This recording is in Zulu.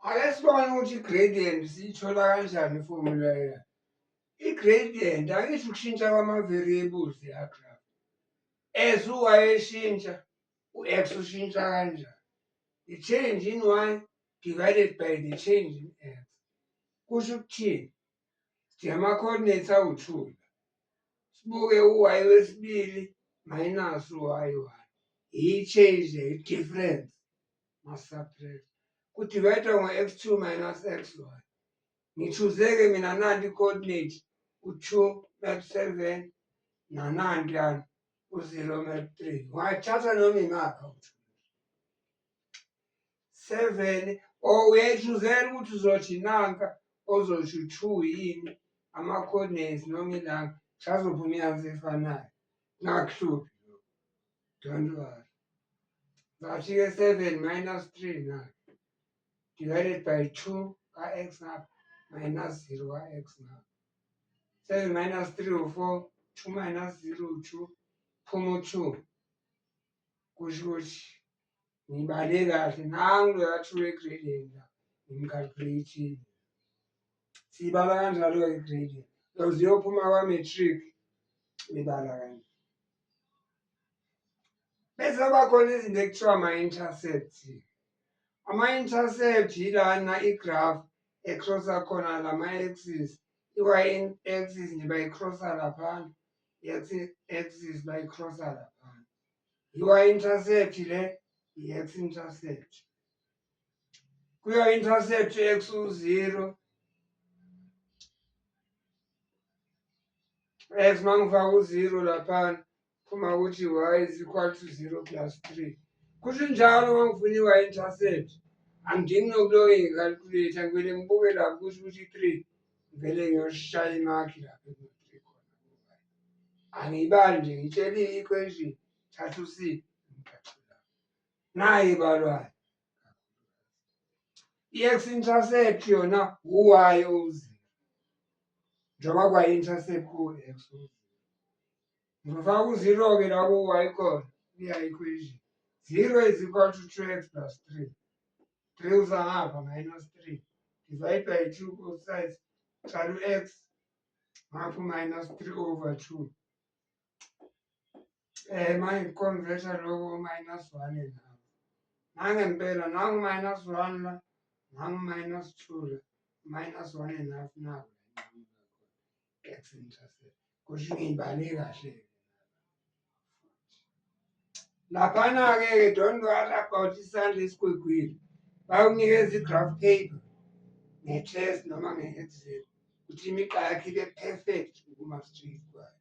Ake sibone ukuthi i-gradient siyithola kanjani ifomula yayo. I-gradient angisho ukushintsha kwama-variables ya-graph. As u-y eshintsha, u-x ushintsha kanjani? The change in y divided by the change in x. Kusho ukuthini? Sidinga ama-coordinates awu-two la. Sibuke u-y wesibili minus u-y one. I-change, i-difference. Ma-subtract. Ku-divide ngo-x two minus x one. Ngi-choose-ke mina nanti i-coordinate u-2 map 7 nanantiyana u-0 map 3. Ungayithatha noma imaphi awu-two. 7 or uyayi-choose-ela ukuthi uzothi nanka ozothi u-2 yini ama-coordinates noma ilanga kusazophuma i-answer efanayo. Kungakuhluphi lokho. Don't worry. Zathi-ke 7 minus 3 na divided by 2 ka-x ngapha minus 0 ka-x ngapha. 7 minus 3 u-4, 2 minus 0 u-2, phuma u-2. Kusho ukuthi ngibale kahle nangu loya 2 we-gradient la ngim-calculate-ile. Siyibala kanjalo-ke i-gradient. Uyoze uyophuma kwa-matric uyibala kanje. Bese kuba khona izinto ekuthiwa ama-intercept. Ama-intercept yilana i-graph e-cross-a khona lama-axis. I-y axis nje bayi-cross-a laphana, i-x axis bayi-cross-a laphana. I-y intercept le, i-x intercept. Kuyo intercept x u-zero, x mangifaka u-zero laphana phuma ukuthi y is equal to 0 plus 3. Kusho njalo uma ngifuna i-y intercept angidingi nokuloke ngi-calculate, ngivele ngibuke lapho kusho ukuthi i-3 ngivele ngiyoshaya imakhi lapho ekuno-3 khona. Angiyibali nje ngitshela i-equation thatha u-c ngigaxe lapho. Nayi ibalwayo. I-x intercept yona u-y owu-zero njengoba kwa-intercept ku-x owu-zero. Ngizofaka u-zero-ke la ku-y khona kuya equation. Zero is equal to 2x plus 3. 3 uza ngapha minus 3. Divide by 2 both sides. Tsala u-x ngapha minus 3 over 2. Mangi-convert-a lokho minus 1 and half. Nangempela nangu minus 1 la, nangu minus 2 la, minus 1 and half naku la x intercept. Kusho ngiyibale kahle. Laphana-ke ke don't worry about isandla esigwegwile. Bayokunikeza i-graph paper nge-test noma nge-exam ukuthi imigqa yakho ibe perfect ukuma straight kwayo.